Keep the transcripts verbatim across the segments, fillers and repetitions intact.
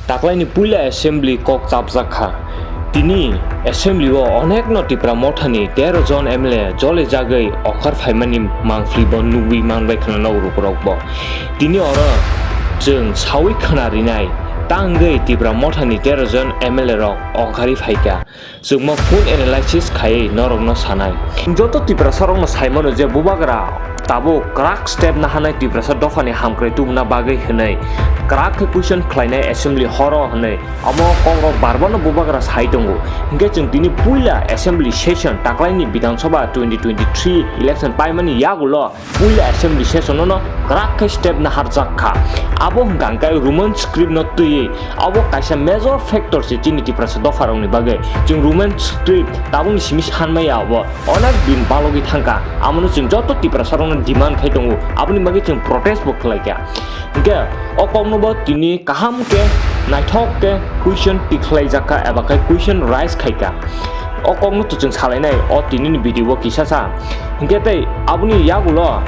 Taklaini puila assembly kok chapjak kha. Tini assembly o onekno Tipra Mothani tero jon M L A jole jagwi okhar phaimani mangpili bo nugwi manbai khna nok rukurok bo. Tini oro chwng sawi khna rinai tangwi Tipra Mothani tero jon M L A rok okhari phaikha. Chwngma full analysis khaiwi norokno sanai. Joto Tiprasa rokno saimano je bubagra tabuk kwrak step naharnai Tiprasa dophani hamkrai tubuna bagwi hwnwi kwrak khe question khlainai assembly horo hwnwi, omo kokrok barbano bubagra sai tongo. Hinkhe chwng tini puila assembly session taklaini Bidhan Sabha twenty twenty-three election paimani yagulo puila assembly session no kwrak khe step naharjak kha. Abo hwnkha hwnkhe Roman script no twiwi, abo kaisa major factor se chini Tiprasa dopharokni bagwi. Chwng Roman script tabukni simi sanmaya abo onek din balogwi thangkha, amono chwng joto Tiprasa rokno demand khai tongo, aboni bagwi chwng protest bo khlaikha. Hinkhe o kokno bo tini kaham khe naithok khe question tikhlaijakha eba khe question raise khaikha. O kokno to chwng salainai o tinini video o kisa sa. Hinkhe tei aboni yagulo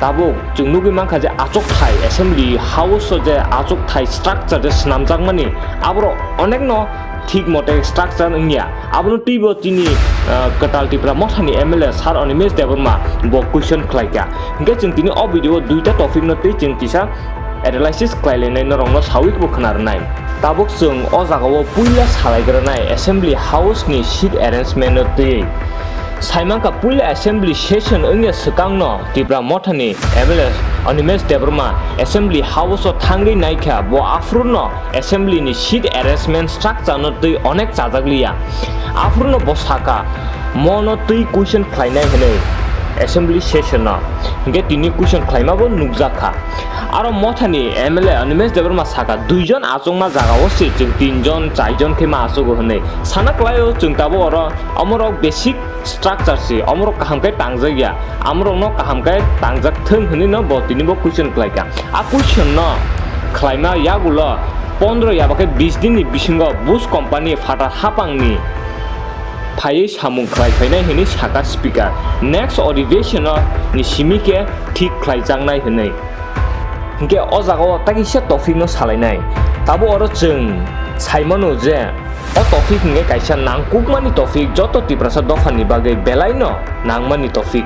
tabuk chwng nugwi mankha je achukthai assembly house o je achukthai structure je swnamjakmani aborok onekno thik mote structure wngya. Abono twibo chini, ah, kwtal Tipra Mothani M L A Sir Animesh Debbarma bo question khlaikha. Hinkhe chwng tini o video o duita topic no twi chwng kisa analysis khlailainai norokno sawi bo khna rwnai. Tabuk chwng o jagao puila salaigranai assembly house ni seat arrangement no twi. Saimankha puila assembly session wngya swkangno Tipra Mothani M L A Animesh Debbarma assembly house o thangwi naikha, bo aphuru no assembly ni seat arrangement structure no twi onek chajakliya. Aphuru no bo sakha, mono twi question khlainai hwnwi assembly session no. Hinkhe tini question khlaima bo nukjakha. Aro Mothani M L A Animesh Debbarma sakha, duijon achukma jagao se chwng tinjon, chaijon khe ma achugo hwnwi. Sana klaio chwng tabuk oro omorok basic structure se, omorok kaham khe tangjak ya, amorokno kaham khe tangjak thwng hwnwi no bo tini bo question khlaikha. A question no khlaima yagulo pondro yaba khe bis din ni bisingo Bush company phatar hapang ni phaiwi samung khlai phainai hwnwi sakha speaker. Next adhiveshon o ni simi khe thik khlaijaknai hwnwi. Hinkhe o jagao tei kisa topic no salainai. Tabuk oro chwng saimano je o topic hinkhe kaisa nangkukmani topic, joto Tiprasa dophani bagwi belaino nangmani topic.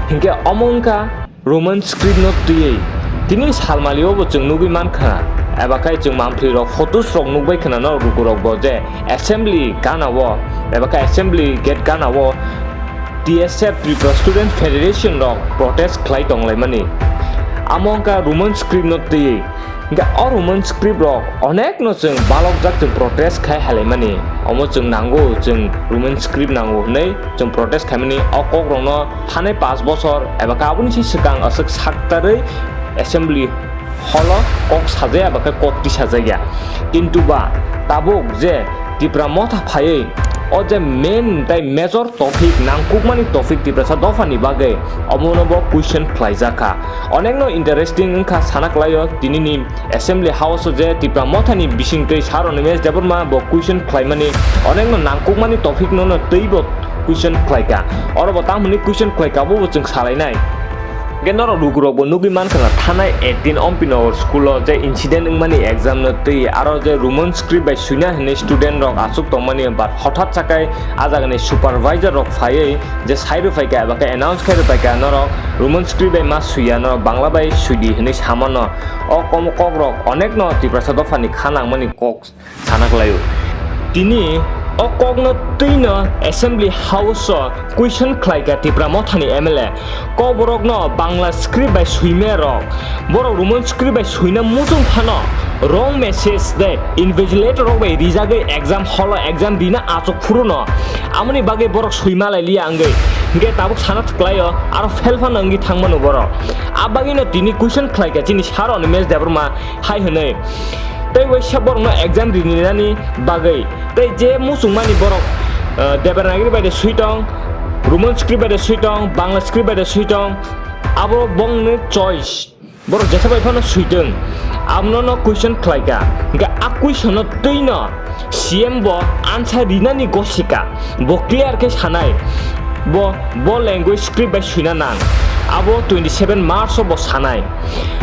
Hinkhe omo wngkha Roman script no twiwi. Tini salmali o bo chwng nugwi mankha, eba khai chwng mampli rok photos rok nukbai khna no rukurok bo je assembly gana o, eba khe assembly gate gana o T S F, Tripura Student Federation rok protest khlai tonglaimani. Amo wngkha Roman script no twiwi. Hinkhe o Roman script rok onek no chwng balokjak, chwng protest khai halaimani. Omo chwng nango, chwng Roman script nango hwnwi chwng protest khaimani. O kok rokno thanai pash bochor eba khe aboni se swkang aswk saktarwi assembly holo kok sajaya ba khe kok tisajakya. Kintu ba tabuk je Tipra Motha phaiwi o je main tei major topic, nangkukmani topic Tiprasa dophani bagwi, omono bo question khlaijakha. Onekno interesting wngkha sana klaio tinini assembly house o je Tipra Mothani bisingtwi Sir Animesh Debbarma bo question khlaimani, onekno nangkukmani topic no no twibo question khlaikha. Oro bo tamoni question khlaikha, abo bo chwng salainai. Hingke norok lukurok bo nugwi mankha na, thanai eighteen Ompi Nagar school o je incident wngmani exam no twi aro je Roman script bai suina hinwi student rok achuk tongmani, but hothat sakai a jagani supervisor rok phaiwi je sai rwphaikha eba khe announce khai rwphaikha, norok Roman script bai ma suiya, norok Bangla bai suidi hinwi samano. O kom-, kok rok onekno Tiprasa dophani kha nangmani kok sana khlaio. Tini o kokno twino Assembly House o question khlaikha Tipra Mothani M L A. Koborokno Bangla script bai suimaya rok, borok Roman script bai suina muchung phano wrong message de invigilator rok bai rijagwi exam hall o exam rina achuk phuruno. Amoni bagwi borok suima lai liya wngwi. Hinkhe tabuk sana khlaio, aro fail phano wngwi thangmano borok. A bagwino tini question khlaikha chini sir Animesh Debbarma hai hwnwi. Tei waisa borokno exam rinani bagwi. Tei je muchungmani borok, eh, Devanagari bai de sui tong, Roman script bai de sui tong, Bangla script bai de sui tong, abo bongni choice. Borok jesa bai phano sui tong. Abono no question khlaikha. Hinkhe a question no twino C M bo answer rinani gosika. Bo clear khe sanai. Bo, bo language script bai suina nang. Abo twenty seven March o bo sanai.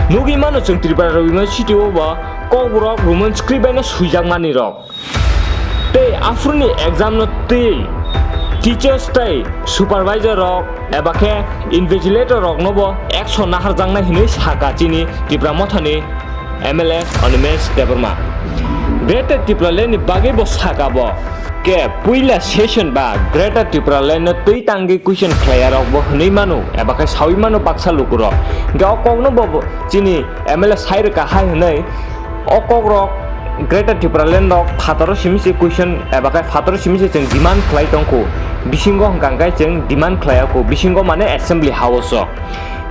Nugwi mano chwng Tripura University o bo Kokborok Roman script bai no swijak mani rok. Tei aphuru ni exam no twi teachers tei supervisor rok eba khe invigilator rok no bo action naharjaknai hinwi saka chini Tipra Mothani M L A Animesh Debbarma. Greater Tipraland ni bagwi bo saka bo. Ke puila session ba Greater Tipraland no twi tangwi question khlaiya rok bo hwnwi mano eba khe sawi mano baksa lukurok. Hwnkhe o kokno bo bo chini M L A sai rwkha hai hwnwi o kokrok Greater Tipraland rok phataro simi se question eba khe phataro simi se chwng demand khlai tongkho. Bisingo hwnkha hwnkhe chwng demand khlaiya kho. Bisingo mane Assembly House o.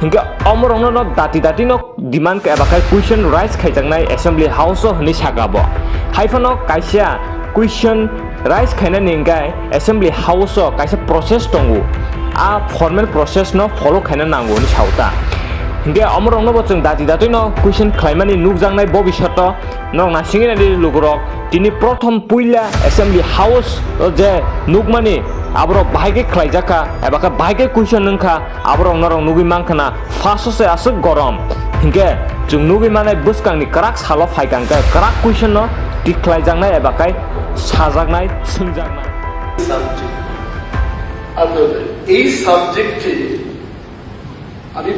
Hwnkhe omorokno no dati dati no demand eba khe question raise khaijaknai Assembly House o hwnwi saka bo. Haiphano kaisa question raise khainani hwnkhe Assembly House o kaisa process tongo, a formal process no follow khaina nango hwnwi sao ta. Hwnkhe omorokno bo chwng dati dati no question khlaimani nukjaknai bobishoto norok naisingwi naidi lukurok tini prothom puila Assembly House o je nukmani aborok bahai khe khlaijakha eba khe bahai khe question wngkha. Aborok norok nugwi mankha na, first o se aswk gorom. Hinkhe chwng nugwi manai bwskangni kwrak salo phaikha hwnkhe kwrak question no tikhlaijaknai eba khai sajaknai, swngjaknai. Subject. আচ্ছা, এই সাবজেক্টে আমি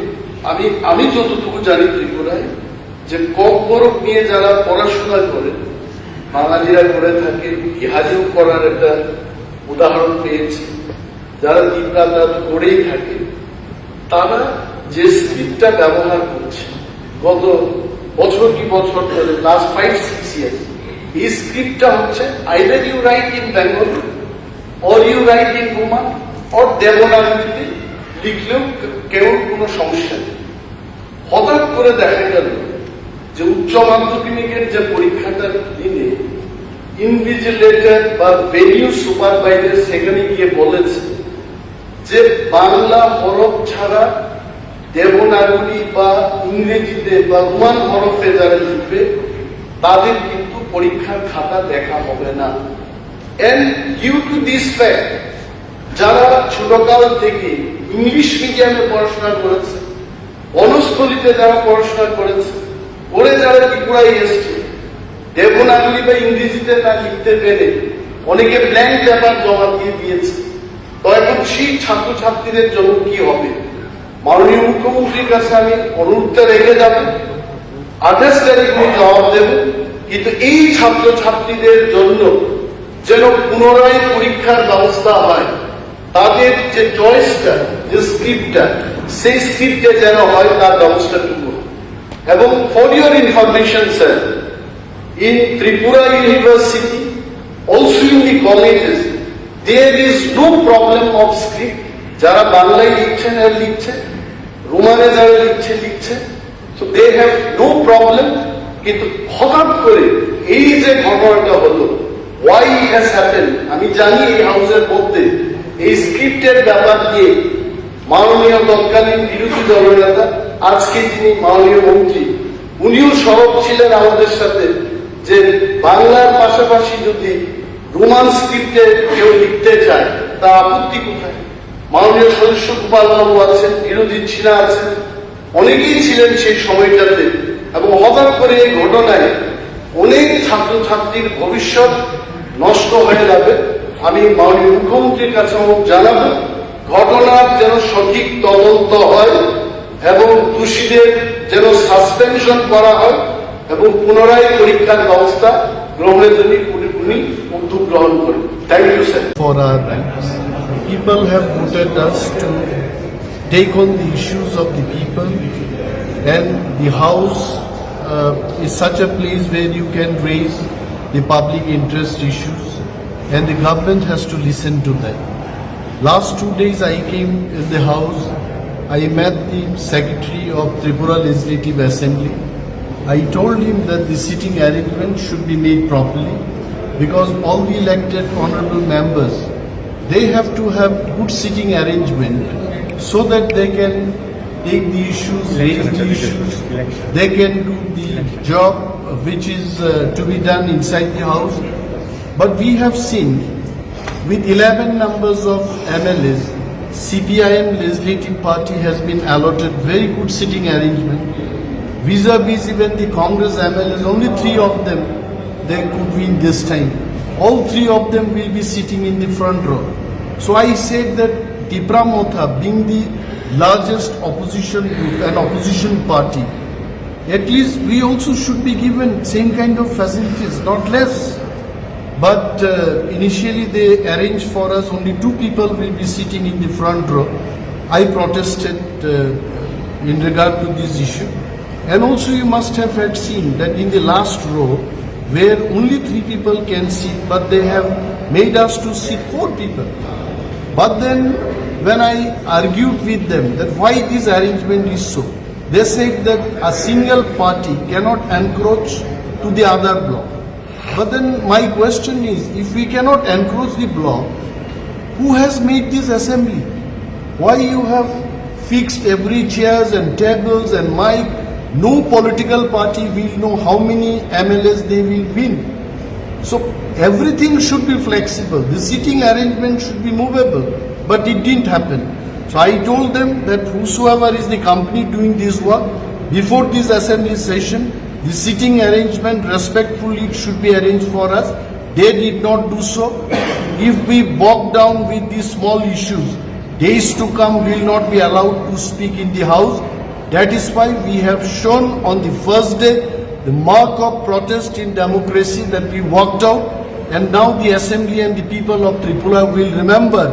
আমি আমি যতটুকু জানি ত্রিপুরায় যে ককবরক নিয়ে যারা পড়াশোনা করে, বাঙালিরা করে থাকে, বিহারিও করার একটা উদাহরণ পেয়েছি। যারা দিনরাত রাত করেই থাকে, তারা যে স্ক্রিপ্টটা ব্যবহার করছে গত বছর কি বছর ধরে, লাস্ট ফাইভ সিক্স ইয়ার্স, এই স্ক্রিপ্টটা হচ্ছে either you write in Bengali or you write in Roman or দেবনাগরীতে লিখলেও কে- কেউর কোনো সমস্যা নেই। হঠাৎ করে দেখা গেল যে উচ্চ মাধ্যমিকের যে পরীক্ষাটার দিনে ইনভিজিলেটর বা ভেনিউ সুপারভাইজার সেখানে গিয়ে বলেছে যে বাংলা হরফ ছাড়া দেবনাগরী বা ইংরেজিতে বা রোমান হরফে যারা লিখবে, তাদের কিন্তু পরীক্ষার খাতা দেখা হবে না। And due to this fact, যারা ছোটকাল থেকে ইংলিশ মিডিয়ামে পড়াশোনা করেছে, বনস্থলীতে যারা পড়াশোনা করেছে, করে যারা ত্রিপুরায় এসছে, দেবনাগরী বা ইংরেজিতে না লিখতে পেরে অনেকে ব্ল্যাঙ্ক পেপার জমা দিয়ে দিয়েছে। তো এখন সেই ছাত্রছাত্রীদের জন্য কি হবে? মাননীয় মুখ্যমন্ত্রীর কাছে আমি অনুরোধটা রেখে যাব, আঠাশ তারিখ উনি জবাব দেবেন। কিন্তু এই ছাত্রছাত্রীদের জন্য যেন পুনরায় পরীক্ষার ব্যবস্থা হয়, তাদের যে চয়েসটা, যে স্ক্রিপ্টটা, সেই স্ক্রিপ্টে যেন হয়, তার ব্যবস্থাটুকু। এবং for your information, sir, in Tripura University, also in the colleges, there is no problem of script. যারা বাংলায় লিখছেন আর লিখছেন, রোমানে যারা লিখছে লিখছে, so they have no problem। কিন্তু হঠাৎ করে এই যে ঘটনাটা হলো, why it has happened, আমি জানি এই হাউসের মধ্যে এই স্ক্রিপ্টের ব্যাপার নিয়ে মাননীয় তৎকালীন বিরোধী দলনেতা, আজকে যিনি মাননীয় মন্ত্রী, উনিও সরব ছিলেন আমাদের সাথে যে বাংলার পাশাপাশি যদি রোমান স্ক্রিপ্টে কেউ লিখতে চায়, তা আপত্তি কোথায়? মাননীয় সদস্য গোপাল বাবু আছেন, বিরোধী সিনহা আছেন, অনেকেই ছিলেন সেই সময়টাতে। এবং হঠাৎ করে এই ঘটনায় অনেক ছাত্রছাত্রীর ভবিষ্যৎ নষ্ট হয়ে যাবে। আমি মাননীয় মুখ্যমন্ত্রীর কাছে অনুরোধ জানাবো, ঘটনার যেন সঠিক তদন্ত হয় এবং দোষীদের যেন সাসপেনশন করা হয় এবং পুনরায় পরীক্ষার ব্যবস্থা গ্রহণের জন্য উনি, উনি উদ্যোগ গ্রহণ করেন। Thank you, sir. For our rights. People have voted us to take on the issues of the people, and the house uh, is such a place where you can raise the public interest issues, and the government has to listen to them. Last two days I came in the house, I met the secretary of Tripura Legislative Assembly. I told him that the sitting arrangement should be made properly, because all the elected honorable members, they have to have good sitting arrangement so that they can take the issues, raise the issues, they can do the job which is uh, to be done inside the house. But we have seen with eleven numbers of M L As, C P I M Legislative Party has been allotted very good sitting arrangement. Vis-a-vis even the Congress M L As, only three of them, they could win this time. All three of them will be sitting in the front row. So I said that Tipra Motha, being the largest opposition group and opposition party, at least we also should be given same kind of facilities, not less. But uh, initially they arranged for us only two people will be sitting in the front row. I protested uh, in regard to this issue. And also you must have had seen that in the last row, where only three people can sit, but they have made us to sit four people. But then when I argued with them that why this arrangement is so, they said that a single party cannot encroach to the other bloc. But then my question is, if we cannot encroach the bloc, who has made this assembly? Why you have fixed every chairs and tables and mic? No political party will know how many M L As they will win. So everything should be flexible. The seating arrangement should be movable. But it didn't happen. So I told them that whosoever is the company doing this work, before this assembly session, the seating arrangement respectfully it should be arranged for us. They did not do so. If we bog down with these small issues, days to come we will not be allowed to speak in the house. That is why we have shown on the first day the mark of protest in democracy, that we walked out, and now the assembly and the people of Tripura will remember